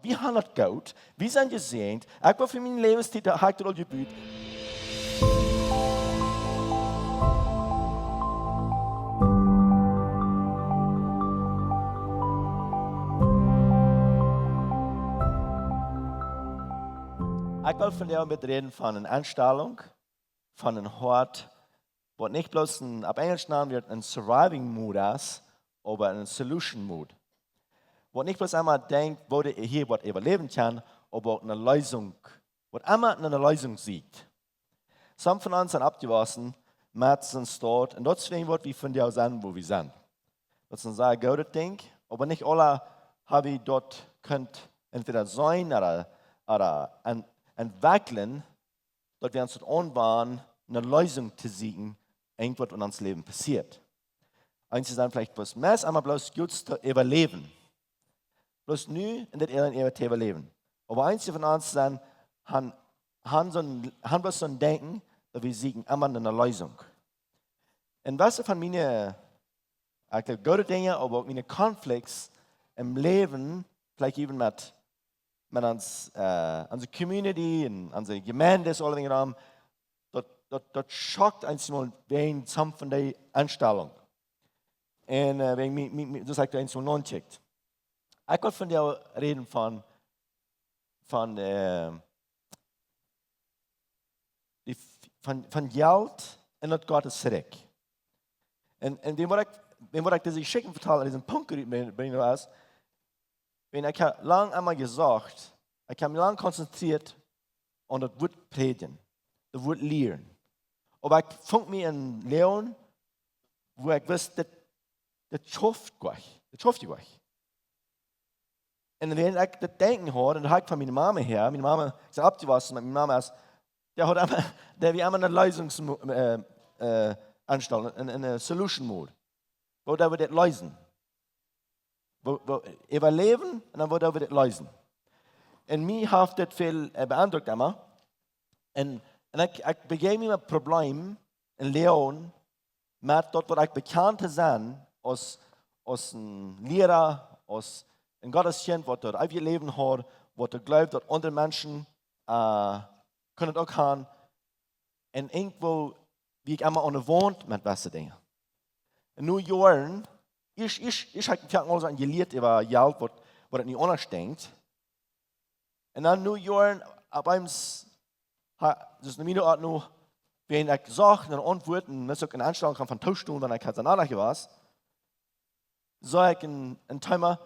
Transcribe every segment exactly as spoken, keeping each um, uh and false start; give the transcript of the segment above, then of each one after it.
Wie haben daut goot. Wie sent jesäajent. Ekj wull fa miene Läwenstiet, daut hab ekj aul jebut. Ekj wull vondoag met räden von eene Enstalunk, von een Hoat, waut nich bloos een, opp Enjelsch nanen wie daut een surviving mood es, oba een solution mood. Waut nich bloos emma denkjt, woo dee hia waut äwaläwen kaun, oba uk eene Leesunk, waut emma eene Leesunk sitt. Some von ons sent oppjewossen met soon Staut, un daut es wäajen waut wie vondoag sent, wua wie sent. Daut es een sea goodet Dinkj, oba nich aule haben daut kunt entweda seenen ooda, ooda en-, entwekjlen, daut wie ons daut aunwanden, eene Leesunk to sieekjen, irjentwaut en ons Läwen passieet. Eenje sent veleicht bloos meist emma bloos goot to äwaläwen. Bloos nu en dit Elend äwa to äwaläwen. Oba eenje von ons sent, haben, haben soon, haben bloos soon Denkjen, daut wie sieekjen emma eene Leesunk. Un waut von miene, ekj jleew, goode Dinja, oba uk miene conflicts em Läwen, veleicht even met, met ons, äh, onse community un onse Jemeent, aule Dinja rom, daut, daut, daut schockt eenjemol wäajen some von dee Enstalunk. Un, äh, wäajen mie, mie, mie, daut ekj doa eenjemol nocheck. Ekj wull vondoag räden von, von, äh, dee f-, von, von Jelt un daut Gott sien Rikj. Un, un dee waut ekj, dee waut ekj dise Jeschicht vetalen, aun disen Punkt brinjen, brinjen es, wan ekj hab lang emma jesajcht, ekj hab mie lang jekonzentreet aun daut Wuat prädjen, daut Wuat lieren. Oba ekj funk mie en Läwen, wua ekj wist, daut, daut schauft nich, daut schauft nich. Un wan ekj daut Denkjen haud, un daut hab ekj von miene Mama häa, miene Mama es oppjewossen met miene Mama es, dee haud emma, dee wia emma eene Leesunk, äh, äh, Enstalunk, eene, eene solution mood. Woo doo wie dit leesen? Woo, woo, äwaläwen un dan woo doo wie dit leesen? Un mie haft dit väl, äh, be'endrukt emma. Un, un ekj, ekj bejäajen mie met Probleemen en Läwen, met daut waut ekj bekaunt to sennen aus, aus een Liera, aus een Gotteskjint, waut daut eewje Läwen haud, waut daut jleeft, daut aundre Menschen, äh, kjennen daut uk haben. Un irjentwoo wia ekj emma aun de Waunt met waut fa Dinja. Un nu Joaren, ekj, ekj, ekj hab mie aul soo jelieet äwa Jelt, waut, waut daut nich aundasch denkjt. Un dan nu Joaren, opp eemol, ha, daut es nu mie uk nu, wan ekj sach no Auntwuaden, daut es uk eene Enstalunk von, von Tostonen, wan ekj haud doa nodich jewast, sach ekj een, een Thema,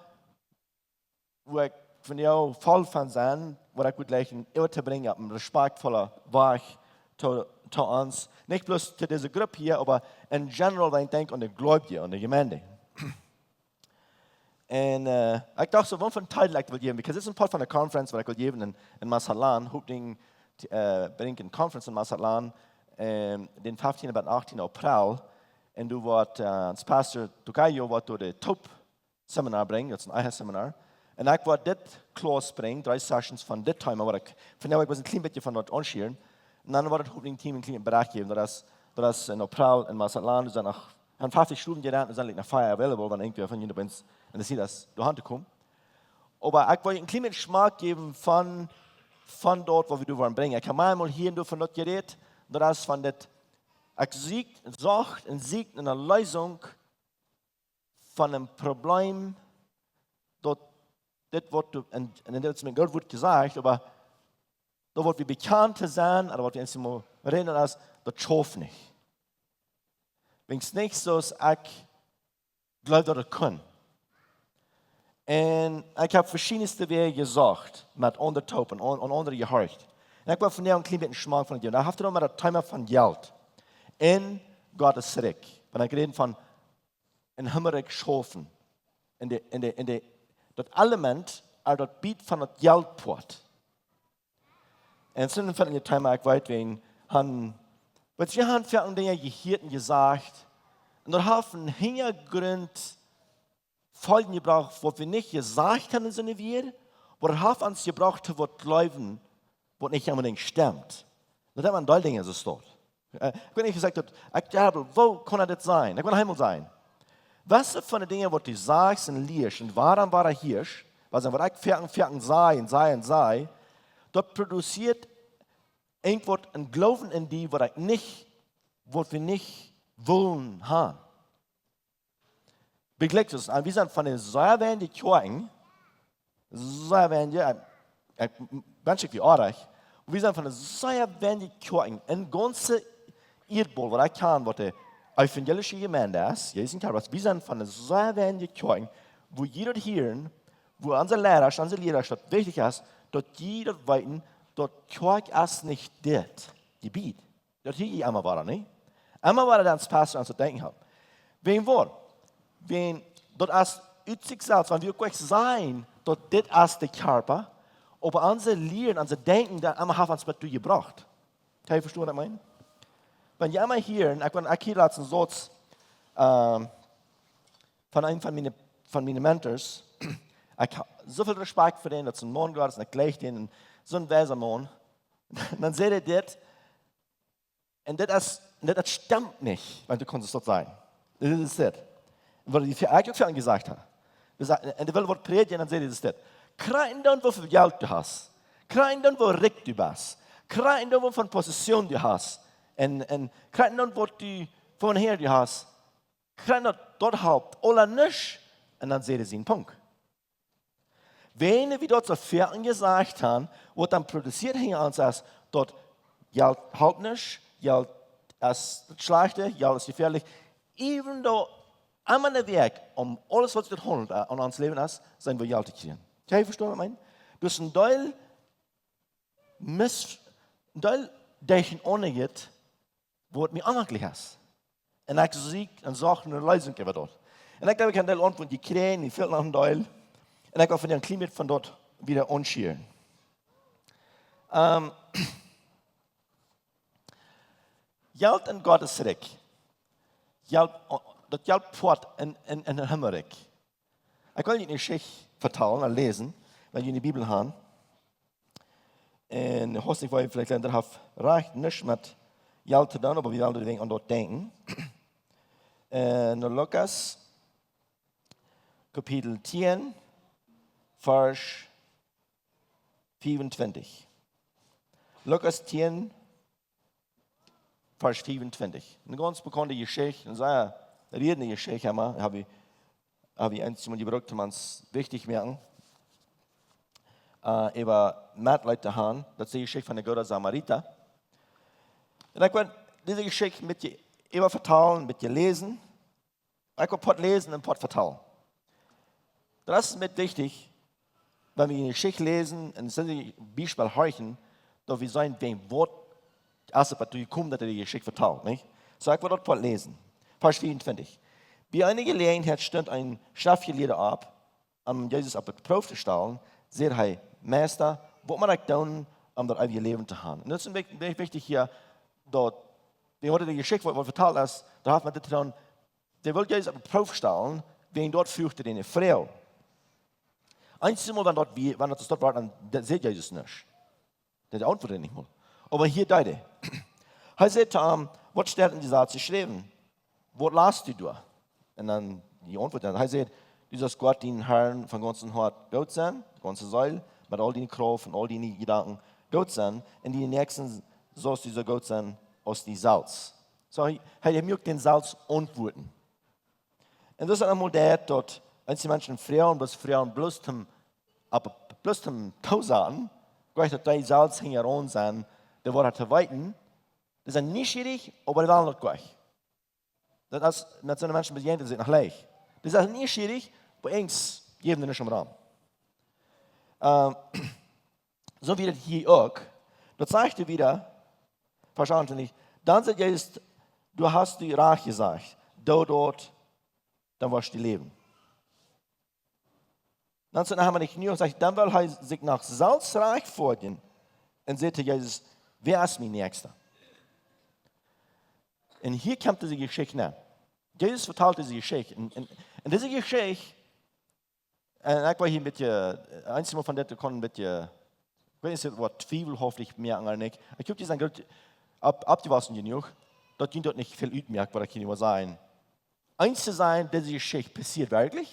wua ekj vondoag voll von sie, waut ekj wull jleichen äwa to brinjen opp een respektvolla Wajch to, to ons. Nich bloos to dise Grupp hia, oba en general, wan ekj denkj aun de Gleubje, aun de Jemeent. Un, äh, ekj docht soo, waut fa een Titel ekj wull jäwen, because dit es een Poat von de Conference, waut ekj wull jäwen en, en Mazatlán, Hoffnung, äh, brinjen Conference en Mazatlán, ähm, dän feftienden bat achttienden April. Un doa woat, äh, ons Pastor Tocayo woat doa de Top Seminar brinjen, daut es een Ehe Seminar. Un ekj woa dit Class brinjen, dree Sessions von dit Thema, waut ekj, vondoag ekj wull een kjlien bät von daut aunschieren. Un dan woat daut Hoffnung Team een kjlien Bericht jäwen, daut es, daut es en April en Mazatlán, doa sent noch, haben feftiech Stolen jerant, doa sent noch vea available, wan irjentwäa von junt opp eemol en de Sied es, doa han to komen. Oba ekj wull een kjlien bät Jeschmak jäwen von, von daut, waut wie doa woaren brinjen. Ekj hab mol hia un doa von daut jerät, daut es von dit, ekj sieekj, sach un sieekj no eene Leesunk von een Probleem, daut dit woat, un, un dit es mie goot woat jesajcht, oba daut waut wie bekaunt to sennen, ooda waut wie eenjemol räden, daut es, daut schauft nich. Wan nich soo aus ekj jleewd daut et kunn. Un ekj hab veschiedne Wäaj jesajcht, met aundre toop un aun-, un aundre jehorcht. Un ekj wull vondoag een kjlien bät Jeschmak von daut jäwen. Daut haft uk met daut Thema von Jelt en Gott sien Rikj. Wan ekj räd von een Himmelrikj schaufen. En de, en de, en de, daut Element, ooda daut Biet von daut Jeltpoat. Un soon von een Thema, ekj weet, wie haben, waut wie haben fa Dinja jehieet un jesajcht. Un daut haft een Hinjagrunt foljen jebrocht, waut wie nich jesajcht haben en soone Wieren, oba daut haft ons jebrocht to waut jleewen, waut nich onbedinjt stemt. Daut haft een Deel Dinja soo staut. Äh, ekj weet nich, jesajcht daut, ekj, jo, oba woo kaun daut sennen? Ekj well eemol sennen. Waut fa Dinja, waut du sajchst un lieescht un wuarom, wuarom hieescht, Waut ekj foaken, foaken saj un saj un saj, daut produzieet irjentwaut een Gloowen en die, waut ekj nich, waut wie nich wellen haben. Beglikjt es, wie sent von de sea weinje Kjoakjen, sea weinje, ekj, ekj, Mensch, ekj wia oajch, wie sent von de sea weinje Kjoakjen en gaunze Ieedbaul, waut ekj kjan, waut de evangelische Jemeent es, Jesus sien Kjarpa, wie sent von de sea weinje Kjoakjen, wua jie daut hieren, wua onse Liera, onse Liera, daut wichtich es, daut jie daut weeten, daut Kjoakj es nich dit Jebiet. Daut hia jie emma wada, nä? Emma wada dan Pastor aun to denkjen haben. Wäajen waut? Wäajen daut es ut sikj selfst, wan wie uk nich sajen, daut dit es de Kjarpa, oba onse Lieren, onse Denkjen, daut emma haft ons bat doa jebrocht. Kjenn jie vestonen, waut ekj meen? Wan jie emma hieren, ekj, wan ekj hia latst een Sauz, ähm, von eenen von miene, von miene Mentors, ekj hab soo väl Respekt fa dän, daut es een Maun Gottes, un ekj jleich dän, un soon weisa Maun. Dan säd hee dit, un dit es, un dit, daut stemt nich, wan du kaust daut sajen. Dit es dit. Un waut ekj uk foaken jesajcht hab. Dis, un dee well waut prädjen, dan säd hee, dit es dit. Krakjt dan, woo väl Jelt du hast. Krakjt dan, woo rikj du best. Krakjt dan, waut fa Positsion du hast. Un, un krakjt dan, waut du, von häa du hast. Krakjt daut, daut halpt aula nuscht. Un dan säd hee sienen Punkt. Wan wie daut soo foaken jesajcht haben, waut dan produzieet hee ons es, daut Jelt halpt nuscht, Jelt es daut Schlajchte, Jelt es jefäadlich, even though emma een Wajch, om aules, waut daut haundelt, äh, aun ons Läwen es, sent wie Jelt to kjrieen. Kjenn jie vestonen, waut ekj meen? Daut es een Deel mis-, een Deel derch een Onrecht, waut mie onmaklich es. Un ekj sieekj un sach no eene Leesunk äwa daut. Un ekj jleew, ekj hab een Deel Auntwuat jekjräajen, mie fält noch een Deel. Un ekj well vondoag een kjlien bät von daut wada aunschieren. Ähm, Jelt en Gott sien Rikj. Jelt, daut Jelt foat en, en, en daut Himmelrikj. Ekj well junt eene Jeschicht vetalen un läsen, wan jie de Bibel haben. Un Horst, ekj weet veleicht, daut haft rajcht nuscht met Jelt to doonen, oba wie wellen een bät aun daut denkjen. En Lukas, Kapitel tieen, Varsch fiefuntwintich. Lukas tieen, Varsch fiefuntwintich. Eene gaunz bekaunde Jeschicht, eene sea riedende Jeschicht, hab wie, hab wie, hab wie eent mol jebrukt, om ons wichtich moaken. Äh, äwa Metleet to haben, daut es de Jeschicht von de gooden Samarita. Un ekj well dise Jeschicht met junt äwa vetalen, met junt läsen. Ekj well Poat läsen un Poat vetalen. Daut es met wichtich, wan wie eene Jeschicht läsen un soo een Biespel horchen, daut wie seenen, wäajen waut es et, waut doa kjemt, daut hee de Jeschicht vetalt, nich? Soo, ekj well daut Poat läsen. Varsch fiefuntwintich. Bie eene Jeläajenheit stunt een Schreftjelieeda opp, om Jesus opp de Proow to stalen, säd hee: "Meista, waut mott ekj doonen, om daut eewje Läwen to haben?" Un daut es een bät, bät wichtich hia, daut, dee haud de Jeschicht, waut, waut vetalt es, daut haft met dit to doonen, dee wull Jesus opp de Proow stalen, wäajen daut fruach hee eene Froag. Eensjemol, wan daut, wie, wan daut es daut Wort, dan, dan säd Jesus nuscht. Dee auntwuat nich mol. Oba hia deed hee. Hee säd to am: "Waut steit en de Jesaz jeschräwen? Waut last du doa?" Un dan dee auntwuat dan, hee säd: "Du saust Gott, dienen Herrn, von gaunzem Hoat goot sennen, gaunze Seel, met aul diene Krauft un aul diene Jedanken goot sennen, un dienen Näakjsten saust du soo goot sennen aus die selfst." Soo, hee, hee, hee muak dän selfst auntwuaden. Un daut es eemol daut, daut eenje Menschen froagen, bloos froagen, bloos toom, opp, bloos toom toosaten, jlikj daut dee selfst hinjaraun sent, de Woarheit to weeten. Dee sent nieschierich, oba dee wellen daut jlikj. Daut es, met soone Menschen bejäajent sikj noch leicht. Dee sent nieschierich, oba eent jäwen dee nich om Rom. Ähm, soo wia daut hia uk. Daut sajcht hee wada, Varsch achtuntwintich: "Dan säd Jesus: 'Du hast du rajcht jesajcht, doo daut, dan woascht du läwen.'" Dan säd hee: "Hab ekj nich jenuach?" Sajcht, dan wull hee sikj noch selfst rajchtfoadjen un säd to Jesus: "Wäa es mien Näakjsta?" Un hia kjemt dise Jeschicht nenn. Jesus vetalt dise Jeschicht. Un, un, un dise Jeschicht, un ekj wull hia een bät, äh, eenjemol von dit kaun een bät, ekj weet nich, waut twiewelhauftich moaken ooda nich. Ekj hop, jie sent groot opp, oppjewossen jenuach, daut junt daut nich väl utmoakt, waut ekj hia nu well sajen. Eent to sennen, dise Jeschicht passieet werkjlich.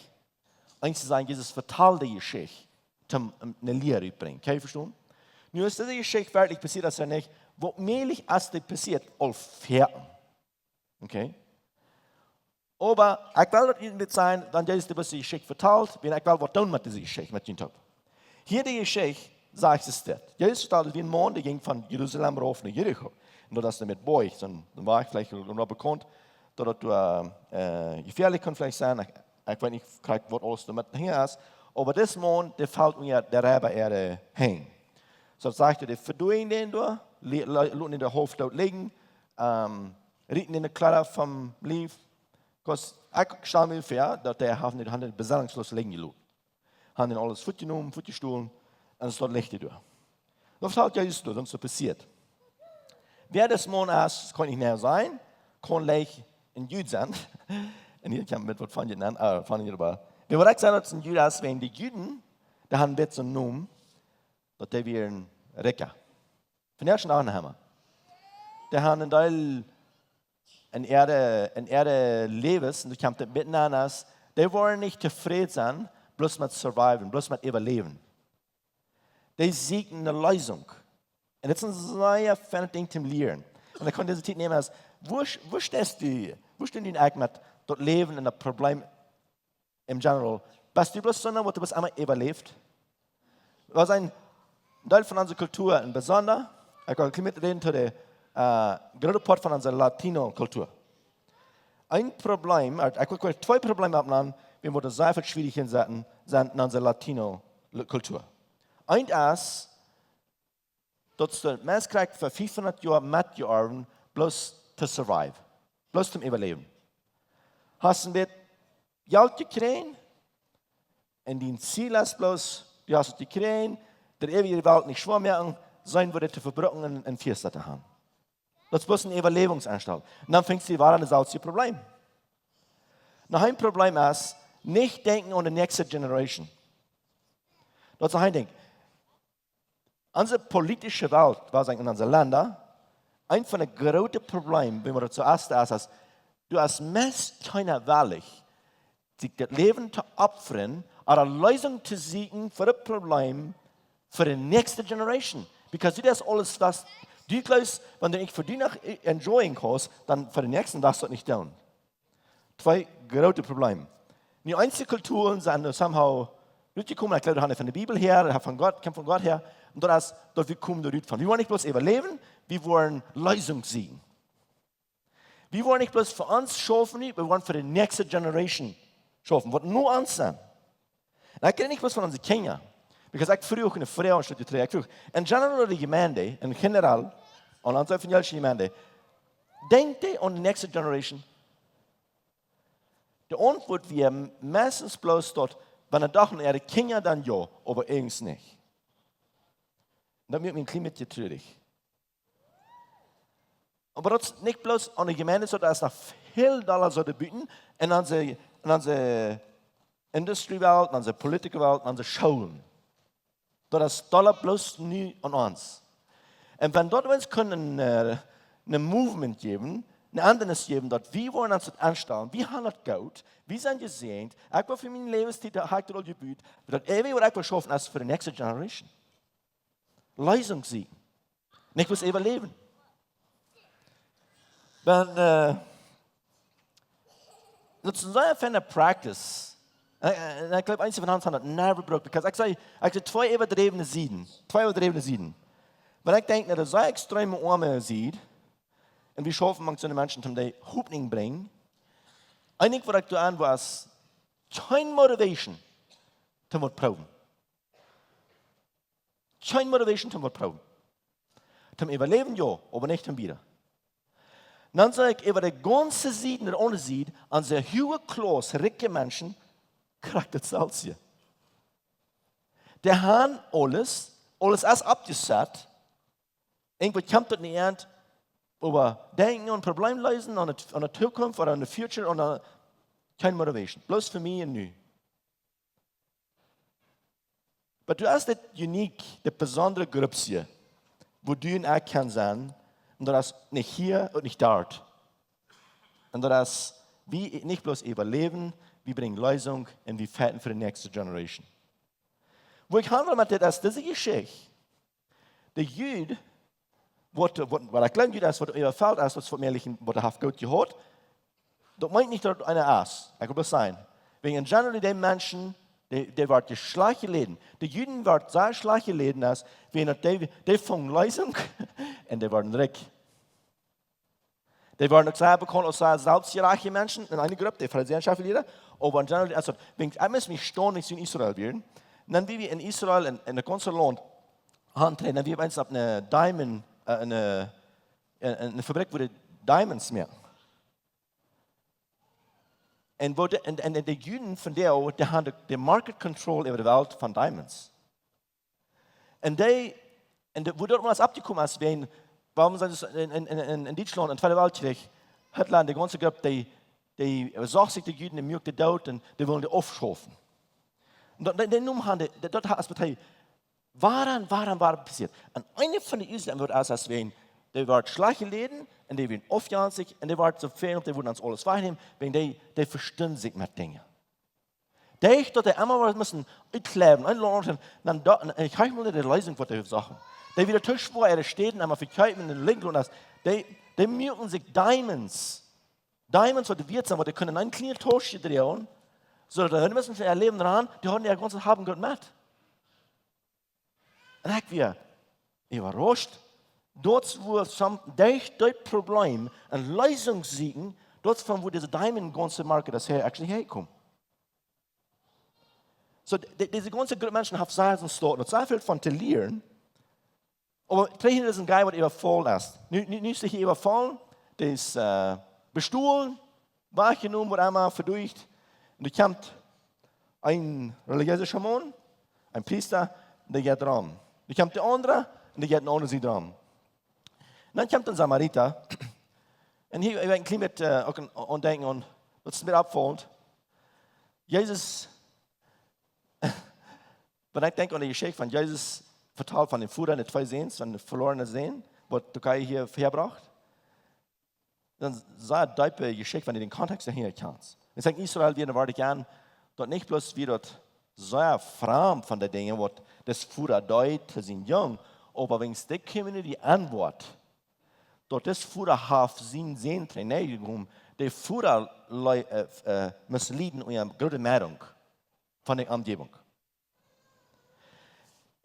Eent to sennen, Jesus vetalt dise Jeschicht. toom ne Lia utbrinjen. Kaun jie vestonen? Nu es dise Jeschicht werkjlich passieet, daut es nich, waut mäajlich es dit passieet, aul fäaten. Okay? Oba ekj well daut nich sennen, daut Jesus dee bloos dise Jeschicht vetalt, wiels ekj well waut doonen met dise Jeschicht, met junt toop. Hia de Jeschicht, sajcht et dit. Jesus vetald, wia een Maun, dee jinkj von Jerusalem rauf no Jericho. Un daut es met Boajch, soon, soon Wajch veleicht noch bekaunt, daut daut doa, äh, jefäalich kaun veleicht sennen. Ekj, ekj weet nich krakjt, waut aules doamet hinja es. Oba dis Maun, dee felt unja de Reiba äare Henj. Soo sajcht et, dee vedoagen dän doa, li-, li-, loten dän doa haulf doot lijen, ähm, rieten dän de Kjleeda vom Lief. Because ekj stal mie väa, daut dee haft nich, haft dän besennungsloos lijen jeloten. Haft dän aules wajchjenomen, wajchjestolen, un daut lijcht doa. Daut vetalt Jesus doa, daut es soo passieet. Wäa dis Maun es, kaun ekj nich sennen, kaun leicht een Jud sennen. Un hia kaun met waut von junt aun, äh, von junt äwa. Wäa waut ekj saj, daut es een Jud es, wiels de Juden, dee haben dit soo jenomen, daut dee wieren rikja. Von de ieeschte aun haben. Dee haben een Deel en äare, en äare Läwes, un doa kjemt et met aun, dee woaren nich tofräd sennen, bloos met surviven, bloos met äwaläwen. Dee sieekjen ne Leesunk. Un dit es een sea feinet Dinkj toom lieren. Un ekj kaun dise Tiet nämen aus, woo, woo steist du, woo steist du eejentlich met daut Läwen un daut Problem in general? Best du bloos soo, waut du best emma äwaläft? Waut een Deel von onse Kultua, un besonda, ekj well een kjlien bät räden to de, äh, groote Poat von onse Latino-Kultua. Een Problem, äh, ekj well twee Probleme oppnämen, wua wie sea väl Schwierigkeiten seenen, sent en onse Latino-Kultua. Eent es, daut es meist krakjt fa fiefhundat Joa metjeoawen, bloos to survive, bloos toom äwaläwen. Hast een bät Jelt jekjräajen, un dien Ziel es bloos, du hast et jekjräajen, de äwrije Welt nich schwoa moaken, sennen woat et to vebrucken un, un Fiesta to haben. Daut es bloos een Äwaläwungsaunstalt. Un dan fangst du wada aun daut selwje Problem. Noch een Problem es, nich denkjen aun de näakjste Generation. Daut es noch een Dinkj. Onse politische Welt, waut sajcht en onse Lenda, een von de groote Problemen, wan wie daut soo aus, aus, aus, du hast meist kjeena wellich, sikj daut Läwen to opfren, ooda ne Leesunk to sieekjen fa daut Problem fa de näakjste Generation. Because du deist aules, waut du jleefst, wan du nich fa die noch enjoyen kaust, dan fa de näakjste woascht du daut nich doonen. Twee groote Problemen. Nu, eenje Kulturen sent nu somehow rutjekomen, ekj jleew, daut haft von de Bibel häa, daut haft von Gott, kjemt von Gott häa. Un daut es, daut wie komen doa rut von. Wie woaren nich bloos äwaläwen, wie woaren Leesunk sieekjen. Wie woaren nich bloos fa ons schaufen, wie woaren fa de näakjste Generation schaufen, waut no ons sent. Un ekj räd nich bloos von onse Kjinja. Because ekj fruach uk eene Froag een Stekj trigj. Ekj fruach, en general de Jemeent, en general, aun onse evangelische Jemeent, denkjt dee aun de näakjste Generation? De Auntwuat wia meistens bloos daut, wan et doch no äare Kjinja dan jo, oba eejentlich nich. Daut moakt mie een kjlien bät trurich. Oba daut es nich bloos aun de Jemeent, soo daut es noch väl dolla soo doa buten, en onse, en onse Industriewelt, en onse politische Welt, en onse Schoolen. Daut es dolla bloos nu aun ons. Un wan daut wie ons kjennen, äh, een Movement jäwen, eene Endrunk jäwen, daut wie woaren ons daut aunstalen, wie haben daut goot, wie sent jesäajent, ekj well fa miene Läwenstiet, daut hab ekj aul jebut, daut eewje, waut ekj well schaufen, es fa de näakjste Generation. Leesunk sieekjen. Nich bloos äwaläwen. Dan, äh, daut es een sea feine Practice. Un, un ekj jleew, eenje von ons haben daut never broke, because ekj saj, ekj saj twee äwadräwne Sieden. Twee äwadräwne Sieden. Wan ekj denkj aun de sea extreme oame Sied, un wie schaufen mank soone Menschen, om dee Hopninj brinjen, een Dinkj, waut ekj doa aun wia, kjeen Motivation, toom waut proowen. Kjeen Motivation toom waut proowen. Toom äwaläwen, jo, oba nich toom wieda. Dan saj ekj äwa de gaunze Sied, de aundre Sied, aun de huage Klass, rikje Menschen, krakjt daut selwje. Dee haben aules, aules es oppjesat, irjentwaut kjemt daut nich aun, oba denkjen aun Problemen leesen, aun de, aun de Zukunft ooda aun de Future, aun de, kjeen Motivation. Bloos fa mie un nu. Oba du hast dit unique, dit besondre Gruppje, wua du un ekj kjennen sennen, un daut es nich hia un nich doa. Un daut es, wie nich bloos äwaläwen, wie brinjen Leesunk un wie fighten fa de näakjste Generation. Wua ekj han well met dit es, dise Jeschicht. De Jud, waut, waut, waut ekj jleew, Jud es, waut äwafelt es, waut, waut mea lichen, waut haft goot jehaut. Daut meent nich, daut eena es. Ekj well bloos sajen. Wäajen en general de Menschen, dee, dee woat schlajcht jeläden. De Juden woat sea schlajcht jeläden, aus wäajen daut dee, dee fungen Leesunk un dee worden rikj. Dee worden uk sea bekaunt aus sea selfstjerajchte Menschen en eene Grupp, de Farisäa un Schriftjelieede. Oba en general, aus daut, wäajen, ekj mott mie stonen, wan ekj en Israel wia. Un dan wia wie en Israel, en, en daut gaunze Launt, aun, dan wia wie eent opp eene Diamond, äh, eene, eene, eene Fabrik, wua dee Diamonds moaken. Un wua de, un, un de Juden von doa, dee hauden de market control äwa de Welt von Diamonds. Un dee, un de, wua daut aules oppjekomen es, wäajen, wuarom sent see en, en, en, en, en Dietschlaunt, em Tweeden Weltkjrich, Hitler un de gaunze Grupp, dee, dee, äh, sach sikj de Juden, dee muak dee doot un dee wullen dee aufschaufen. Un daut, dee, dee Nomen hauden, dee, daut haft, aus Partei, wuarom, wuarom, wuarom passieet? Un eene von de Uasoaken woat aus, aus wäajen, dee woat schlajcht jeläden un dee woat aufjenstich un dee woat soo väl, dee wudden ons aules wajchnämen, wäajen dee, dee vestunden sikj met Dinja. Dee, daut dee emma wada musten utkjleewen, eenladen, dan daut, un ekj hab mol de Leesunk, waut dee sagen. Dee wia too schwoa, äare Städen emma vekjeepen un linkj un daut. Dee, dee muaken sikj Diamonds. Diamonds, waut dee wieet sent, waut dee kunnen en eene kjliene Tausch droagen, soo daut dee musten fa äa Läwen ran, dee hauden äa gaunzet Hab un Goot met. Un ekj wia äwarauscht. Daut wia soon, daut, daut Problem, eene Leesunk sieekjen, daut von wua dise Diamond gaunze market, daut hee actually häakjeem. Soo, de, dise gaunze Grupp Menschen haft sea sea väl von to lieren. Oba trigj no disen guy, waut äwafaulen es. Nu, nu, nu es hee äwafaulen, dee es, äh, bestolen, wajchjenomen, waut emma, veducht. Un doa kjemt een relijeesa Maun, een Priesta, dee jeit rom. Doa kjemt de aundra, un dee jeit aun de aundre Sied rom. Un dan kjemt een Samarita. Un hia, ekj well een kjlien bät, äh, uk een, aun denkjen aun, daut es mie oppjefollen. Jesus, wan ekj denkj aun de Jeschicht von Jesus, vetalt von dän Voda un de twee Säns, von dän velornen Sän, waut Türkje hia häabrocht, dan es daut eene deepe Jeschicht, wan du dän Kontext hia kjanst. Ekj saj, Israel wia en Woarheit aun, daut nich bloos wia daut sea fromm von de Dinja, waut dis Voda deed to sienen Jung, oba wäajen de Community aunwoat, daut dis Voda haft sienen Sän trigj nenjegonen, de Voda lei-, äh, äh, must lieden unja groote Meidunk von de Omjäwunk.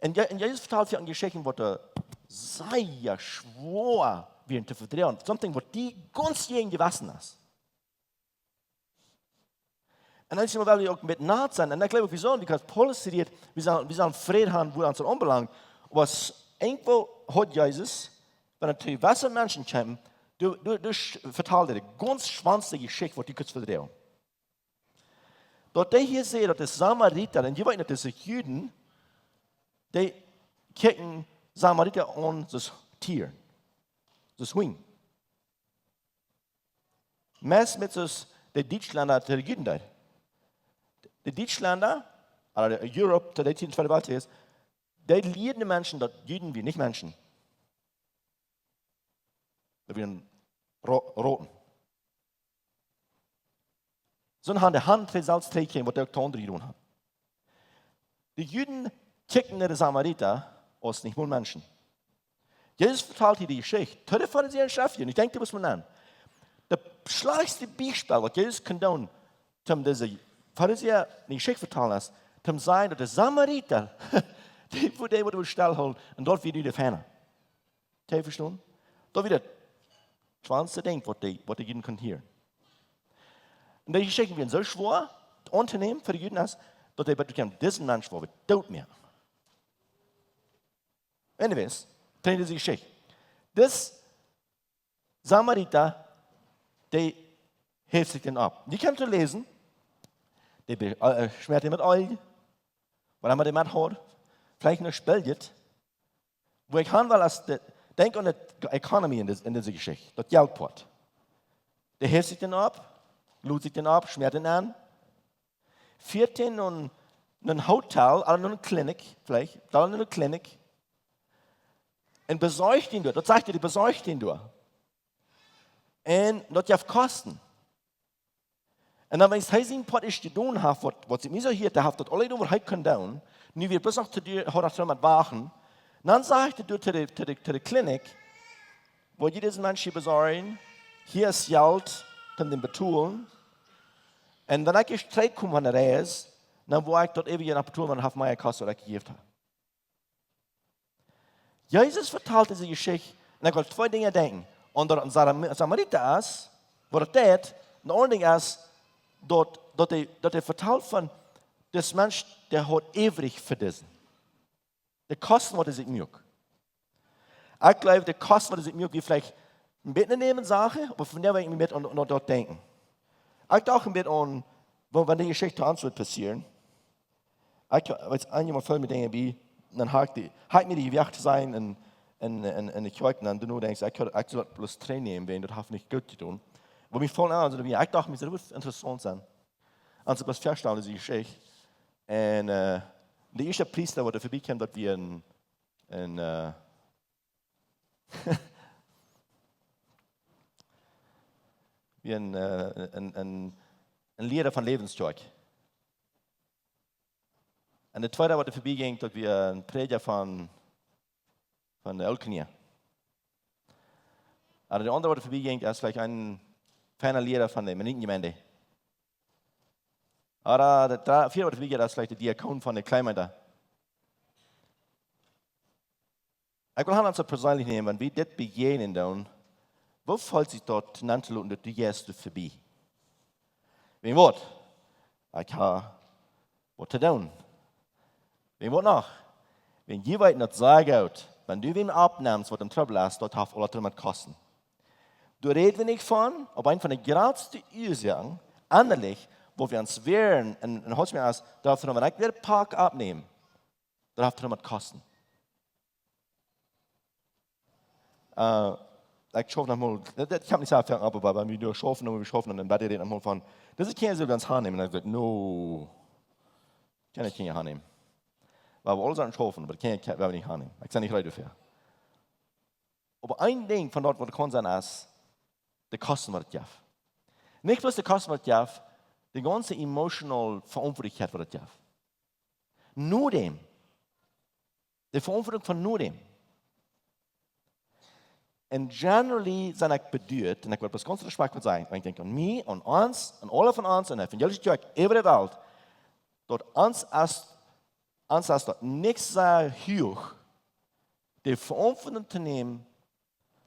Un Je-, un Jesus vetalt hia eene Jeschicht, waut, äh, sea schwoa wia to vedroagen. Something, waut dee gaunz jäajen jewast es. Un dan es et mau, well wie uk met nat sennen. Un ekj jleew uk, wie sellen, because Paulus sajcht, wie sellen, wie sellen Fräd haben, waut ons aunbelangt. Oba irjentwoo haud Jesus, wan et to jewesse Menschen kjeem, du, du, du sch-, vetald hee de gaunz schwoaste Jeschicht, waut du kunnst vedroagen. Daut dee hia sajcht, daut de Samarita, un jie weeten, daut dise Juden, dee kjikjen Samarita aun soo aus Tieren, soo aus Hunj. Meist met soo aus de Dietschlenda to de Juden deeden. De Dietschlenda, ooda de Europa, to dee Tiet, Tweede Weltkjrich, dee lieeden de Menschen, daut Juden wieren nich Menschen. Daut wieren Ro-, Roten. Soo haben de Hand trigj selfst trigj jekjräajen, waut dee uk to aundre jedonen hauden. De Juden kjikjten no de Samarita aus nich mol Menschen. Jesus vetalt hia de Jeschicht to de Farisäa un Schriftjelieede, un ekj denkj, daut mott maun aun. Daut schlajchtste Biespel, waut Jesus kunn doonen, om dise Farisäa de Jeschicht vetalen es, om to sajen, daut de Samarita, dee, wua dee wudd stell hoolen, un daut wia nu de Fäna. Kjenn jie vestonen? Daut wia daut schwoaste Dinkj, waut dee, waut de Juden kunnen hieren. Un dee Jeschichten wieren soo schwoa auntonämen fa de Juden, aus daut dee bie disen Mensch wia doot mea. Anyways, to dise Jeschicht. Dis Samarita, dee heeft sikj dan opp. Dee kaun to läsen, dee be-, äh, schmäat am met Eelj, waut emma dee met haud, veleicht noch Speljet, wua ekj han well es de, denkj aun de economy en dis-, en dise Jeschicht, daut Jeltpoat. Dee heeft sikj dan opp, lot sikj dan opp, schmäat am aun. Foat dan no een, no een Hotel, ooda no eene Klinik, veleicht, dan no eene Klinik. Un besorcht am doa, daut sajcht hee, dee besorcht am doa. Un daut jeft Kosten. Un dan, wan hee sien Poat jedonen haft, waut, waut sikj nich soo hieet, hee haft daut aul jedonen, waut hee kunn doonen, Nu wia bloos noch to dua, haud noch to wachten. Dan säd ekj doa to de, to de, to de Klinik: "Woa jie disen Mensch hia besorjen? Hia es Jelt, om dän betolen. Un wan ekj trigj kom von de Reis, dan woa ekj daut äwje noch betolen, wan et haft mea jekost, waut ekj jejäft hab." Jesus vetalt dise Jeschicht, un ekj well twee Dinja denkjen. Un daut een Saram-, Samarita es, waut daut deit, un daut aundre Dinkj es, daut, daut hee, daut hee vetalt von, dis Mensch, dee haud äwrich fa disen. De Kosten, waut hee sikj muak. Ekj jleew, de Kosten, waut hee sikj muak, wia veleicht een bät eene Nebensach, oba von doa woa ekj mie met aun, aun daut denkjen. Ekj docht een bät aun, woo, wan dee Jeschicht to ons wudd passieren. Ekj weet, eenjemol fält mie Dinja bie, dan hab ekj dee, hab ekj mie dee jewacht to sennen en, en, en, en de Kjoakj, un dan doano denkjst, ekj haud, ekj sull bloos Tränen nämen, wan daut haft nich goot jedonen. Oba mie foll aun, aulsoo, ekj docht mie, daut wudd interessaunt sennen. Aus ekj bloos faststalen, dise Jeschicht. Un, äh, de ieeschte Priesta, waut doa verbie kjeem, daut wia een, een, äh, wia een, äh, een, een, een Liera von Läwens Kjoakj. Un de tweede, waut doa verbie jinkj, daut wia een Prädja von, von de Ooltkolonie. Un de aundre, waut doa verbie jinkj, es veleicht een feina Liera von de Mennonitenjemeent. Ooda de dre-, vieede, waut doa verbie jinkj, es veleicht de Diakon von de Kjleemeent. Ekj well han, aus wie perseenlich nämen, wan wie dit bejäajnen doonen, woo felt sikj daut, to nennen to loten, daut du jeist doa verbie? Wan waut? Ekj hab waut to doonen. Wan waut noch? Wan jie weeten daut sea goot, wan du wäm oppnemst, waut em Trubbel es, daut haft aula met Kosten. Doa räd wie nich von, oba eene von de jratste Uasoaken, ennalich, woo wie ons wäaren, un, un haud mie aus, daut wan ekj wada Pak oppnäm, daut haft aula met Kosten. Äh, ekj schauf noch mol, daut, daut, ekj hab nich sea väl, oba bie, bie mie doa schaufen, un wie schaufen, un dan wia daut noch mol von, daut kaun ekj soo gaunz aunnämen. Un ekj docht, no, kaun ekj nich aunnämen. Wie haben aule Sachen schaufen, oba kaun ekj, kaun ekj nich aunnämen. Ekj sie nich reed doafäa. Oba een Dinkj von daut, waut kaun sennen, es de Kosten, waut et jeft. Nich bloos de Kosten, waut et jeft, de gaunze emotional Veauntwuatlichkjeit, waut et jeft. Nodäm. De Veauntwuatunk von nodäm. Un generally sie ekj beduat, un ekj well bloos gaunz respakjtvoll sennen, wan ekj denkj aun mie, aun ons, aun aule von ons, aun de evangelische Kjoakj, äwa de Welt, daut ons es, ons es daut nich sea huach, de Veauntwuatunk to nämen,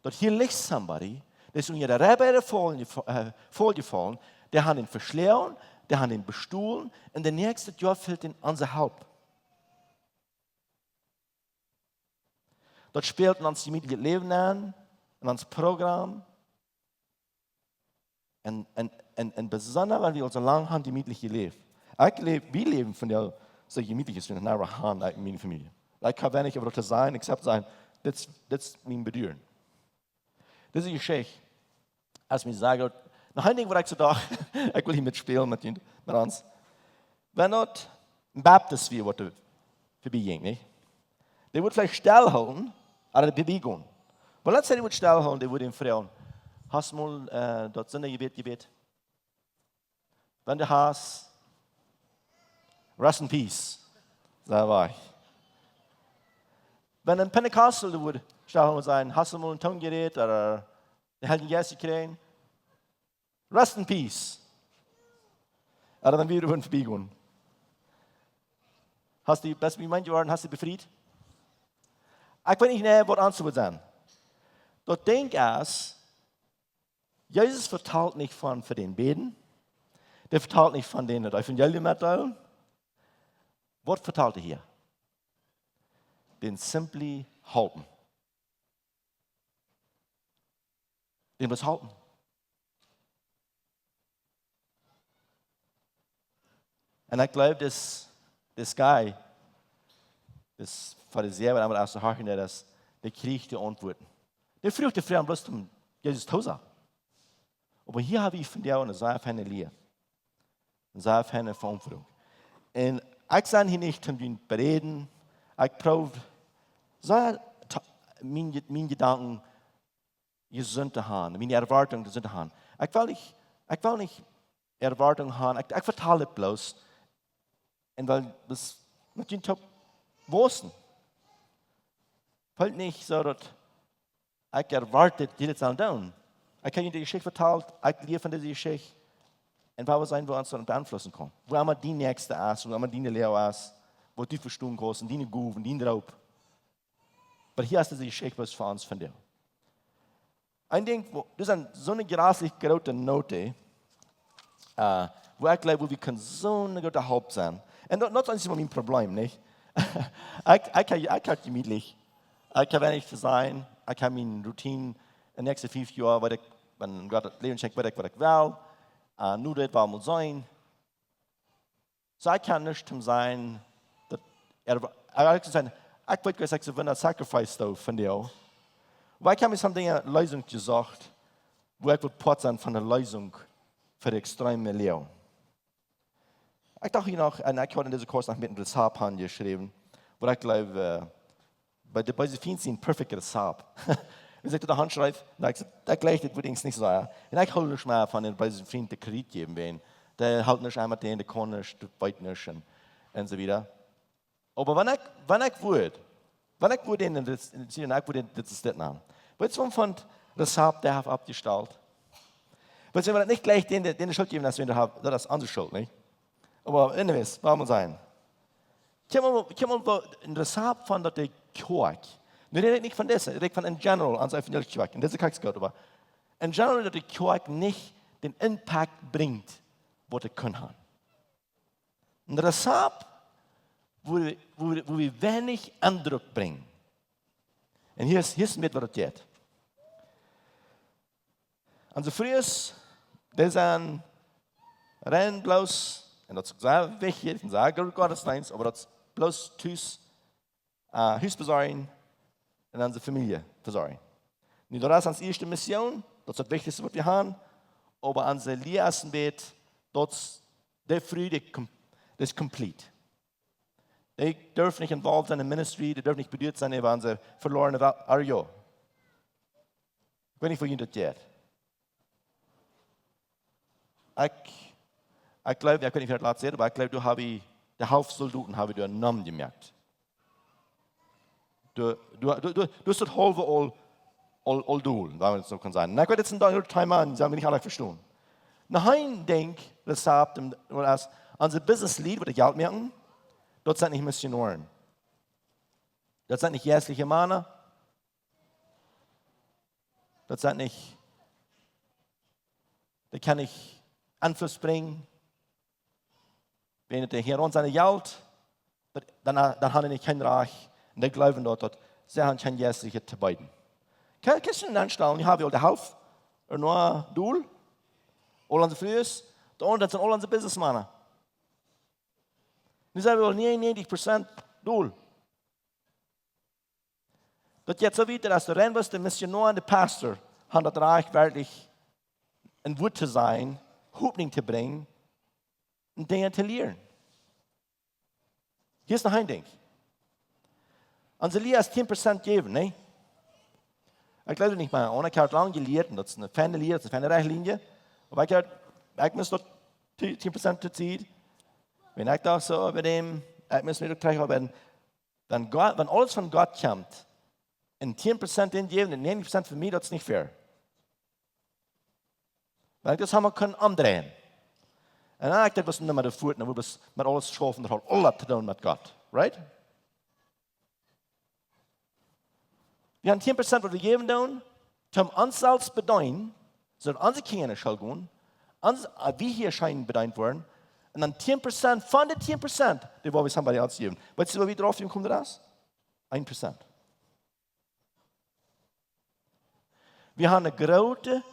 daut hia licht somebody, dee es unja de Räweiba faul jefa-, äh, faul jefollen, dee haft am veschloagen, dee haft am bestolen, un de näakjste Joa fält am onse Help. Daut spält en ons jemietlichet Läwen aun, en ons Program. Un, un, un, un besonda, wan wie aul soo lang haben jemietlich jeläft. Ekj läw, wie läwen von de, soo jemietlich aus wie noch nie haben, like, miene Famielje. Like, ekj kaun weinich äwa daut sajen, except sajen, dit es, dit es mien Beduaren. Dise Jeschicht, aus mie sajcht, noch een Dinkj, waut ekj soo docht, ekj well hia metspälen met junt, met ons. Wan daut een Baptist wia, waut doa verbie jinkj, nich? Dee wudd veleicht stellhoolen, oba doa verbie gonen. Oba let's say, dee wudd stellhoolen, dee wudd am froagen: "Hast mol, äh, daut Sindajebäd jebät? Wan du hast, rest in peace." Saj ekj. Wan een Pentecostal doa wudd stellhoolen, sajen: "Hast du mol en Tungen jerät, oda de Heilje Jeist jekjräajen? Rest in peace." Oba dan wia doa verbie gonen. Hast du, best du jemeent worden, hast du befriet? Ekj weet nich, nä, waut ons wudd sennen. Daut Dinkj es, Jesus vetalt nich von fa dän bäden. Dee vetalt nich von dän daut Evangelium metdeelen. Waut vetalt hee hia? Dän simply halpen. Dän bloos halpen. Un ekj jleew, dis, dis guy, dis Farisäa, waut emma aus de Harchen, dee daut, dee kjrieech de Auntwuaten. Dee fruach de Froagen bloos, om Jesus to sajen. Oba hia hab ekj von die eene sea feine Lia. Eene sea feine Veauntwuatunk. Un ekj sie hia nich om die to beräden. Ekj proow, soo, to, miene, miene Jedanken jesunt to haben, miene Erwartungen jesunt to haben. Ekj well nich, ekj well nich Erwartungen haben. Ekj, ekj vetal et bloos. Un well, daut, met junt toop Wausen. Felt nich soo daut ekj erwart, daut jie daut sellen doonen. Ekj hab junt de Jeschicht vetalt, ekj lia von dise Jeschicht. Un wua wie sennen, wua ons daut beeinflussen kaun. Wua emma dien Näakjsta es, wua emma diene Läaje es, waut du vestonen kaust, un diene Gow, un dien Droop. Oba hia es dise Jeschicht bloos fa ons vondoag. Een Dinkj, wua, dit es soone jreslich groote Noot, äh, wua ekj jleew, wua wie kjennen soone groote Help sennen. Un daut, daut es eefach mien Problem, nich? Ekj, ekj, ekj, ekj hab jemietlich. Ekj hab weinich to sajen. Ekj hab miene Routine de näakjste fief Joa, waut ekj, wan Gott daut Läwen schenkjt, waut ekj, waut ekj well. Äh, nu daut woat mol sennen. Soo, ekj kaun nuscht om sajen, daut, er, er, ekj sajen, ekj weet, waut ekj soo wunda sacrifice doo von die. Oba ekj hab mie soone Dinja, Leesunk jesocht, wua ekj wull Poat sennen von de Leesunk fa de extreme Läaje. Ekj docht hia noch, un ekj haud en dise Kurs noch met een Rezapt aunjeschräwen, wua ekj jleew, äh, bie de beese Fient sien perfect Rezapt. Wan ekj daut aunschriew, dan ekj, daut jlikjt, daut woat eent nich soo, jo. Un ekj hool nich mea von dän beesen Frint de Kredit jäwen, wan dee helt nich aun met dän, dee kaun nich, dee weet nich un, un soo wieda. Oba wan ekj, wan ekj wudd, wan ekj wudd en dit, en dit, ekj wudd en dit, dit nämen. Weetst du, von, von Rezapt, dee haft aufjestalt? Weetst du, wan ekj nich jlikj dän, dän, dän Schult jäwen, aus wan dee haft, daut es onse Schult, nich? Oba anyways, lot mol sennen. Kjikj mol, kjikj mol, woo een Rezapt von daut de Kjoakj. Nu räd ekj nich von dise, ekj räd von in general, aun evangelische Kjoakj. Un dise Kjoakj es goot, oba in general daut de Kjoakj nich dän Impact brinjt, waut et kunn haben. Een Rezapt, wua, wua, wua wie weinich Endruck brinjen. Un hia es, hia es met waut et jeit. Onse Frues, dee sent rein bloos, un daut es sea wichtich, un sea goot Gottesdeenst, oba daut es bloos tus, äh, Hus vesorjen un onse Famielje vesorjen. Nu, daut es onse ieeschte Mission, daut es daut Wichtichste, waut wie haben, oba onse Lia es een bät, daut es, de Fru, dee com-, dee es complete. Dee darf nich involved sennen en ministry, dee darf nich beduat sennen äwa onse veloarne Wel-, Arjo. Ekj weet nich, woo junt daut jeit. Ekj, ekj jleew, ekj weet nich, woo daut latst wia, oba ekj jleew, doa hab wie, de Halft Soldoten hab wie doa een Nomen jemoakt. Doa, doa, doa, doa, doa es daut haulwe aul, aul, aul dol, wan eena daut soo kaun sajen. Nu, ekj weet, dit es een aundret Thema, un sell wie nich aula vestonen. Noch een Dinkj, daut sajcht, un, waut es, onse Business Lead, waut de Jelt moaken, daut sent nich Missionoaren. Daut sent nich jeistliche Mana. Daut sent nich, dee kjennen nich Enfluss brinjen. Wan dee hia rund sent, Jelt, daut, dan, dan haben dee nich kjeen Rajcht. Un dee jleewen daut, daut see haben kjeen jeistlichet to beeden. Kje-, kjennst du die aunstalen, nu hab wie aul de Halft, ooda noch dol, aul onse Frues, de aundre sent aul onse Businessmana. Nu sent wie aul nieeunnientich Prozent dol. Daut jeit soo wiet, daut aus de rein waut de Missionoa un de Pastor haben daut Rajcht werkjlich een Wuat to sajen, Hopninj to brinjen un Dinja to lieren. Hia es noch een Dinkj. Onse Lia es tieen Prozent jäwen, nä? Ekj jleew nich mea, oba ekj hab lang jelieet, un daut es eene fiene Lia, daut es eene fiene Rechtlien. Oba ekj hab, ekj mott daut tieen Prozent to Tiet. Wan ekj docht soo, bie däm, ekj mott mie uk trigj haben, dan Gott, wan aules von Gott kjemt, un tieen Prozent dän jäwen un nieeuntieen Prozent fa mie, daut es nich fair. Wan ekj daut mau kunn omdreien. Un dan ekj daut, waut nich mea de Foat, dan wudd wie met aules schaufen, daut haud aules to doonen met Gott. Right? Wie haben tieen Prozent, waut wie jäwen doonen, toom ons selfst bedeenen, soo daut onse Kjinja no School gonen, ons, äh, wie hia scheen bedeent woaren, un dan tieen Prozent von de tieen Prozent, dee woa wie somebody else jäwen. Weetst du, woo wie doaropp komen, daut es? Een Prozent. Wie haben een grootet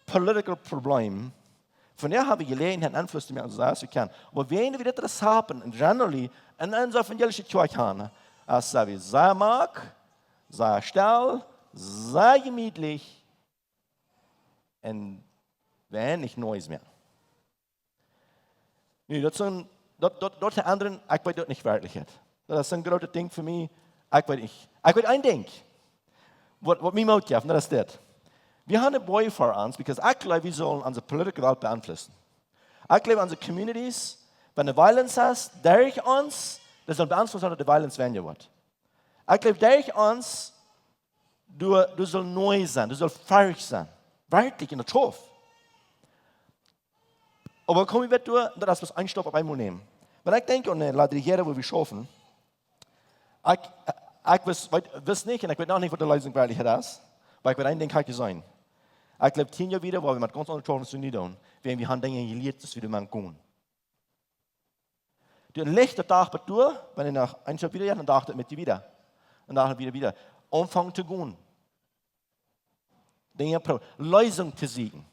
political Problem. Von doa hab wie Jeläajenheit, Enfluss to moaken, soo aus wie kjennen. Oba wan wie dit Rezapt haben, en generally, en, en evangelische Kjoakj haben, aus sent wie sea mak, sea stell, sea jemietlich un weinich noise mea. Nu, daut es een, daut, daut, daut to endren, ekj weet daut nich werkjlich. Daut es een grootet Dinkj fa mie. Ekj weet nich. Ekj weet een Dinkj, waut, waut mie Moot jeft, un daut es dit. Wie haben een Boy for ons, because ekj jleew, wie sellen onse politische Welt beeinflussen. Ekj jleew, onse communities, wan de violence es, derch ons, Daut saul bie ons passieren, daut de violence weinja woat. Ekj jleew, derch ons, doa, doa saul Noe sennen, doa saul Forcht sennen. Werkjlich, un daut schauft. Oba komm wie doa, daut es bloos een Stap opp eemol nämen. Wan ekj denkj aun de Ladriera, wua wie schaufen, ekj, ekj wist, weet, wist nich, un ekj weet noch nich, waut de Leesunk werkjlich es. Oba ekj weet een Dinkj, kaun ekj sajen. Ekj jleew, tieen Joa wieda, woa wie met gaunz aundre Schaufen to doonen, wan wie haben Dinja jelieet, daut wie doa mau gonen. Doa licht de Dach bat doa, wan hee noch een Stap wieda jeit, dan docht hee met die wieda. Un dan wieda, wieda. Aunfangen to gonen. Dinja pro-, Leesunk to sieekjen.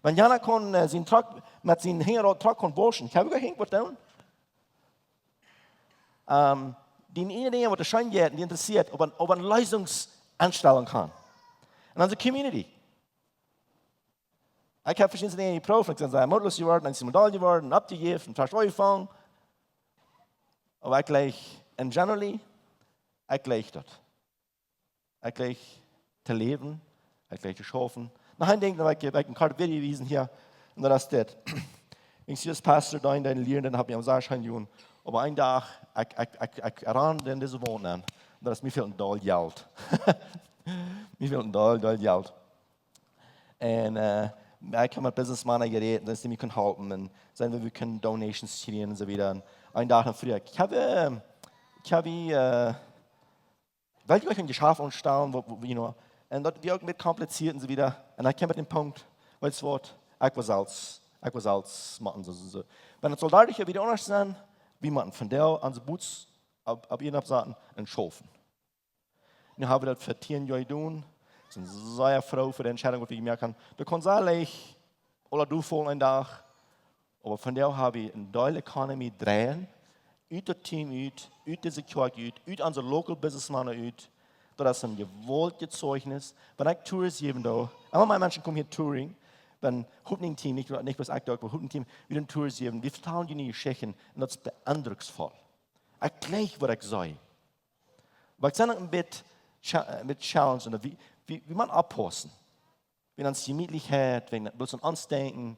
Wan Jana kunn, äh, sien Truck, met sien Henjarad Truck kunn wauschen. Ekj hab jehinkj waut doonen. Ähm, dee eene Dinja, waut de Scheen jeit, dee interessieet, oba, oba eene Leesunk aunstalen kaun. En onse Community. Ekj hab veschiedne Dinja jeprooft, ekj sie sea mootloos jeworden, ekj sie moodel jeworden, oppjejäft, un veleicht aunjefongen. Oba ekj jleich, en generally, ekj jleich daut. Ekj jleich to läwen, ekj jleich to schaufen. Noch een Dinkj, daut ekj, ekj een kort Video wiesen hia, un daut es dit. Ekj sie aus Pastor doa, dee lieren, dan hab ekj am sea scheen jedonen. Oba een Dach, ekj, ekj, ekj, ekj rand en dise Wont nenn. Daut es, mie fält een Deel Jelt. Mie fält een Deel, Deel Jelt. Un, äh, ekj hab met Businessmannen jerät, daut see mie kunnen halpen un seenen, woo wie kunnen Donations kjrieen un soo wieda. Un een Dach dan fruach ekj, ekj hab, äh, ekj hab, äh, well ekj een Jeschaft aunstalen, waut, waut, you know, un daut wia uk een bät kompliziert un soo wieda. Un dan kjeem ekj opp dän Punkt, weetst waut, ekj well selfst, ekj well selfst moaken, soo, soo, soo. Wan daut saul doaderch wada aundasch sennen, wie motten vondoag onse Boots opp, opp ieescht oppsaten un schaufen. Nu hab wie daut fa tieen Joa jedonen. Sent sea froo fa de Entscheidunk, waut wie jemoakt haben. Daut kunn sea leicht aula doafaulen een Dach. Oba vondoag hab wie een Deel Economy dreien. Ut daut Team ut, ut dise Kjoakj ut, ut onse local Businessmannen ut. Daut es een jewaultjet Zeugnis. Wan ekj Tours jäwen doo, emma mea Menschen komen hia touring. Wan Hoopninj Team, nich, nich bloos ekj doa, oba Hoopninj Team, wie doonen Tours jäwen. Wie vetalen june Jeschichten un daut es beindrucksvoll. Ekj jleich, waut ekj see. Oba ekj sie noch een bät cha-, een bät challenged, un wie, wie, wie motten oppaussen. Wan ons Jemietlichkjeit, wan bloos aun ons denkjen,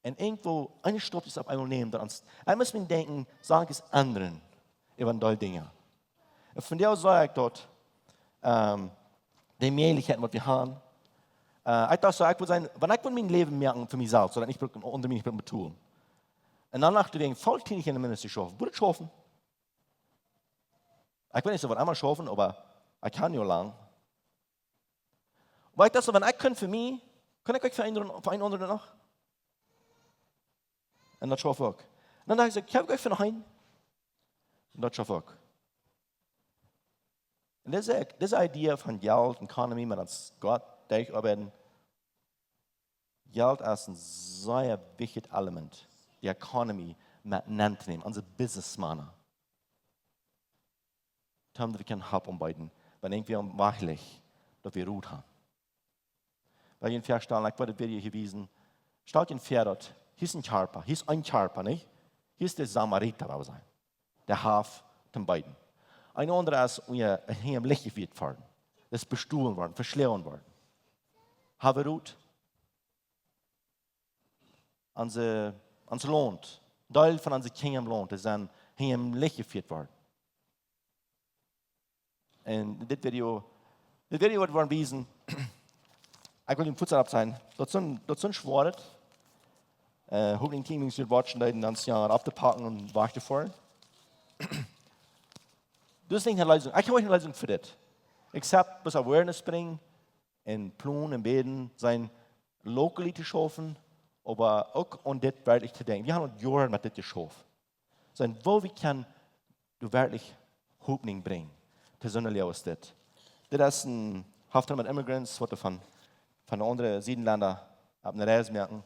un irjentwoo een Stap es opp eemol nämen, daut ons, ekj mott mie denkjen, Sachen endren, äwa een Deel Dinja. Un vondoag sach ekj daut, ähm, de Mäajlichkjeiten, waut wie haben. Äh, ekj docht soo, ekj well sennen, wan ekj well mien Läwen moaken fa mie selfst, soo daut ekj nich bruck, aundre mie nich bruck betolen. Un dan docht ekj, woo väl Tiet ekj en de Ministry schauf, wudd ekj schaufen? Ekj weet nich, soo waut emma schaufen, oba ekj kaun nich lang. Oba ekj docht soo, wan ekj kunn fa mie, kunn ekj uk fa een, fa een aundren noch. Un daut schauf ekj uk. Un dan docht ekj, ekj hab uk fa noch een. Un daut schauf ekj uk. Un dise, dise Idee von Jelt un Economy, mau aus Gott derch oabeiden, Jelt es een sea wichtjet Element, de Economy met nenn to nämen, onse Businessmannen. Toom daut wie kjennen halpen aunbeeden, wan irjentwäa aum Wajch licht, daut wie Rot haben. Well jie väastalen, ekj woa daut Video hia wiesen. Stalt jie väa daut, hia es een Kjarpa, hia es een Kjarpa, nich? Hia es de Samarita, woa wie sajen. Dee haft toom beeden. Een aundra es, un jo, hee em Licht jefieet worden. Dee es bestolen worden, veschloagen worden. Hab wie Rot? Onse, ons Launt, Deel von onse Kjinja em Launt, dee sent hee em Licht jefieet worden. Un dit Video, dit Video woat woaren wiesen, ekj well junt fuaz oppsajen, daut sent, daut sent schwoare, äh, Hoopninj Team, jie waut scheen, dee dan Joa opptopacken un wajch to foaren. Daut es nich eene Leesunk. Ekj hab nich eene Leesunk fa dit. Except bloos Awareness brinjen, un plonen un bäden, sennen locally to schaufen, oba uk aun dit werkjlich to denkjen. Wie haben aul Joaren met dit jeschauft. Seenen, woo wie kjennen doa werkjlich Hopninj brinjen. Besonda aus dit. Dit es een, haft met immigrants, waut von, von aundre Siedenlenda opp eene Reis moaken.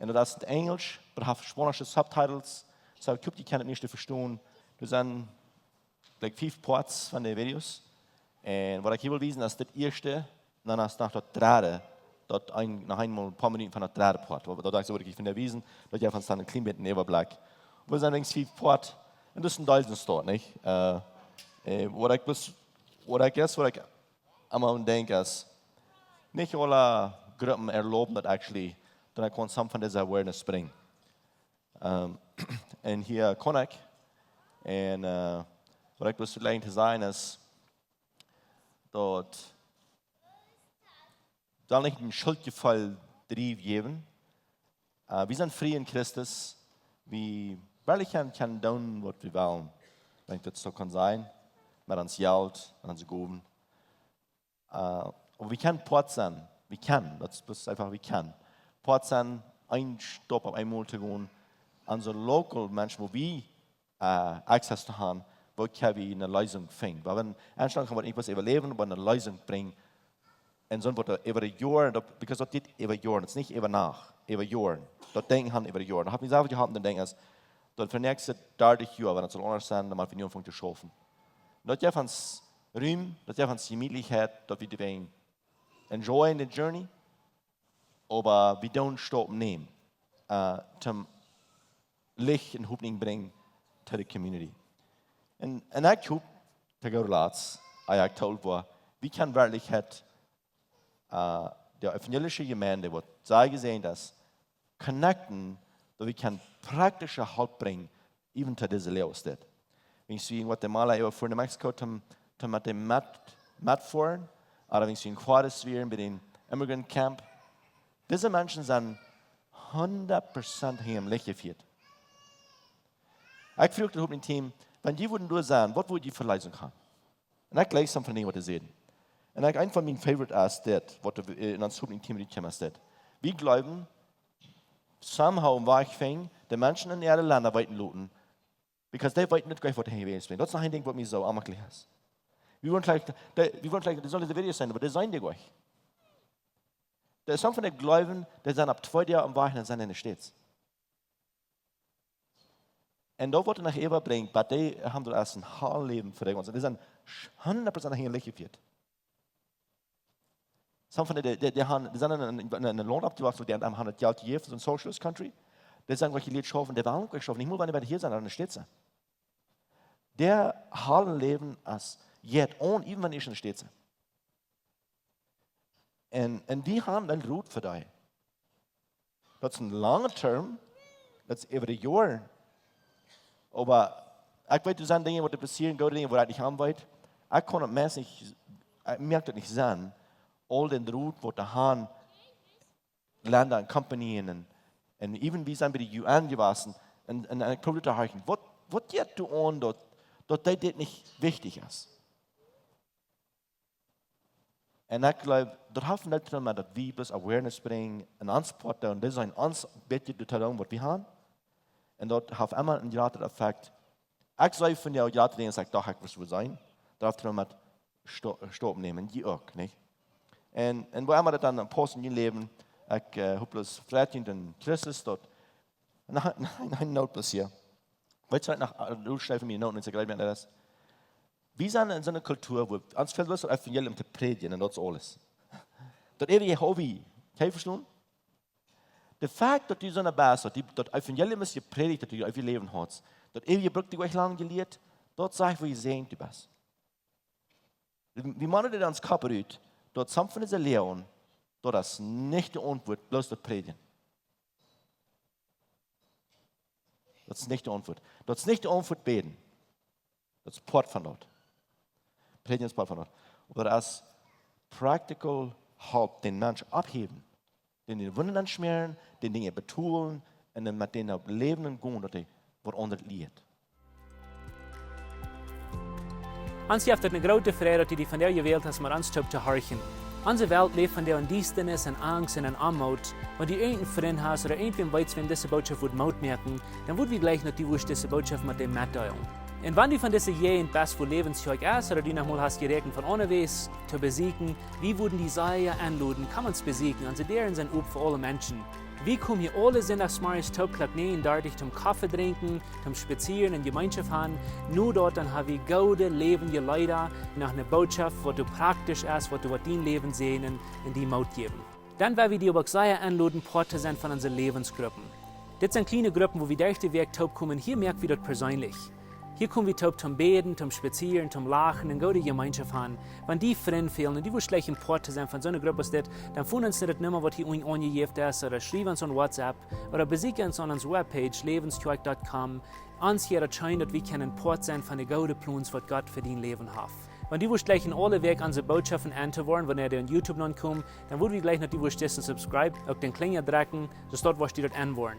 Un daut es enn Enjlisch, oba haft spaunische subtitles. Soo, ekj hop, jie kjennen daut meist vestonen. Doa sent, like, fief Parts von de Videos. Un waut ekj hia well wiesen, es dit ieeschte, dan es noch daut dredde, daut een, noch eemol een poa Minuten von daut dredde Part. Waut, daut ekj soo, waut ekj von doa wiesen, daut jie von staan een kjlien bät een Äwablikj. Wie sent weens fief Part, un daut es een Deel sien Stoot, nich? Äh, äh, waut ekj bloos, waut ekj es, waut ekj emma denkj es, nich aule Gruppen erlauben daut actually, dan kaun some von dise awareness brinjen. Ähm, un hia kaun ekj. Un, äh, Waut ekj bloos veleicht to sajen es, daut saul nich een Schultjefeel driewen. Äh, wie sent frie en Christus. Wie werkjlich kjennen, kjennen doonen, waut wie wellen. Wan ekj daut soo kaun sajen. Met ons Jelt un onse Gowen. Äh, oba wie kjennen Poat sennen. Wie kjennen. Daut es bloos eefach, wie kjennen. Poat sennen, een Stap opp eemol to gonen. Aun soo local Menschen, wua wie äh, access to haben, woo kjenn wie eene Leesunk finjen? Wie haben Enstellung haben, waut nich bloos äwaläwen, oba eene Leesunk brinjen. Un soo woat daut äwa Joaren, daut, because daut jeit äwa Joaren, daut es nich äwa Nacht, äwa Joaren. Daut Denkjen haben äwa Joaren. Daut haft mie selfst jeholpen, to denkjen, aus daut fa de näakjste dartich Joa, wan et saul aundasch sennen, dan mott wie nu aunfangen to schaufen. Daut jeft ons Rum, daut jeft ons Jemietlichkjeit, daut wie doawäajen enjoyen the journey. Oba wie doonen Stap nämen, äh, toom Licht un Hopninj brinjen to de community. Un, un ekj hop, to go latst, ah jo, ekj told woa, wie kjennen werkjlich, äh, de evangelische Jemeent, waut see jeseenen es, connecten, daut wie kjennen praktische Help brinjen, even to dise Läajes dit. Wan wie en Guatemala äwa fa New Mexico toom, toom met dee met, metfoaren, ooda wan wie en Juarez wieren bie een immigrant camp. Dise Menschen sent hundat Prozent hia em Licht jefieet. Ekj fruach daut opp mien Team, wan jie wudden doa sennen, waut wudd jie fa Leesunk haben? Un ekj lees some von dee, waut see säden. Un ekj, een von miene favorite es dit, waut doa, äh, en ons opp mien Team rutkomen es dit. Wie jleewen, somehow een Wajch finjen, de Menschen en äare Lenda weeten loten, because dee weeten nich jlikj, waut hia jewast es. Daut es noch een Dinkj, waut mie soo aunmoaklich es. Wie wellen jlikj, dee, wie wellen jlikj, dee sellen dise Videos seenen, oba dee seenen dee jlikj. Dee, some von dee jleewen, dee sent opp twee Doag em Wajch un sent en de States. Un daut woat noch äwabrinjen, oba dee haben daut aus een Hal Läwen fa dee. Dee sent hundat Prozent hia em Licht jefieet. Some von dee, dee, dee haben, dee sent en, en, en, en Launt oppjewossen, dee haben daut Jelt jejäft, soo een socialist country. Dee sent jlikj jelieet schaufen, dee wellen jlikj schaufen. Nich mol, wan dee hia sent, en de States sent. Dee haben Läwen aus jeit aun, even wan dee en de States sent. Un, un dee haben een Rot fa dee. Daut es een langa term, daut es äwa de Joaren. Oba ekj weet, doa sent Dinja, waut passieren, goode Dinja, waut ekj nich aun weet. Ekj kaun daut meist nich, ekj moak daut nich seenen. Aul dän Rot, waut doa haben, Lenda un Kompanien un, un even wie sent bie de U N jewossen. Un, un, un ekj probeer to horchen, waut, waut jeit doa aun, daut, daut dee dit nich wichtich es. Un ekj jleew, daut haft nich to doonen met daut wie bloos awareness brinjen un ons Poat doonen, daut es een ons bät doa to doonen, waut wie haben. Un daut haft emma een jratren Effekt. Ekj see von dee jratre Dinja, aus ekj docht, ekj wudd seenen. Daut haft to doonen met Sto-, Stap nämen, jie uk, nich? Un, un woo emma daut dan pausst en jun Läwen, ekj, äh, hop bloos Fräd en Christus daut Nein, nein, nein, Noot bloos hia. Weetst du, noch, äh, du schriefst mie Noten, un ekj jleew, daut es. Wie sent en soone Kultua, wua ons fält bloos daut Evangelium to prädjen un daut es aules. Daut äwje Hobby. Kaust vestonen? De Fakt, daut du soone best, daut die, daut Evangelium es jeprädicht, daut du äwje Läwen hast. Daut äwje Buak, daut du ieescht lang jelieet, daut sajcht, woo jesäajent du best. Wie, wie motten daut ons Kopp rut, daut some von dise Läajes, daut es nich de Auntwuat, bloos daut prädjen. Daut es nich de Auntwuat. Daut es nich de Auntwuat bäden. Daut es Poat von daut. Prädjen es Poat von daut. Oba daut es practical Help, dän Mensch opphäwen. Dän de Wunden aunschmäaren, dän Dinja betolen un dan met dän opp läwen un gonen, daut hee waut aundret lieet. Ons jeft et eene groote Freid, daut du die vondoag jewält hast, met ons toop to horchen. Onse Welt läft vondoag en Diestanis, en Angst un en Oamoot. Wan du irjent een Frint hast ooda irjentwäm weetst, wäm dise Botschaft wudd Moot moaken, dan wudd wie jleichen, daut du wurscht dise Botschaft met däm metdeelen. Un wan du von dise Jäajent best, wua Läwens Kjoakj es, ooda du noch mol hast jeräakjent von aundawäajes to besieekjen, wie wudden die sea enloden, komm ons besieekjen. Onse Däaren sent op fa aule Menschen. Wie komen hia aule Sindachsmorjes toop Klock näajen dartich toom Koffe drinkjen, toom spazieren un Jemeenschoft haben. No daut dan hab wie goode läwendje Leeda, noch eene Botschaft, waut doa praktisch es, waut doa woat dien Läwen säajnen un die Moot jäwen. Dan well wie die uk sea enloden, Poat to sennen von onse Läwensgruppen. Dit sent kjliene Gruppen, wua wie derch de Wäakj toop komen. Hia moak wie daut perseenlich. Hia kom wie toop toom bäden, toom spazieren, toom lachen un goode Jemeenschoft haben. Wan die Frind fälen un du wurscht jleichen Poat to sennen von soone Grupp aus dit, dan foon ons no de Numma, waut hia unjen aunjejäft es, ooda schriew ons aun WhatsApp, ooda besieekj ons aun onse Webpage, läwenskjoakj dot com, Ons hia daut scheen, daut wie kjennen Poat sennen von de goode Plons, waut Gott fa dien Läwen haft. Wan du wurscht jleichen aule Wäakj onse Bootschoften auntohieren, wanea dee aun YouTube nopp komen, dan wudd wie jleichen, daut du wurscht dissen subscribe, uk dän Klinja drekjen, soo daut wurscht du daut aunhieren.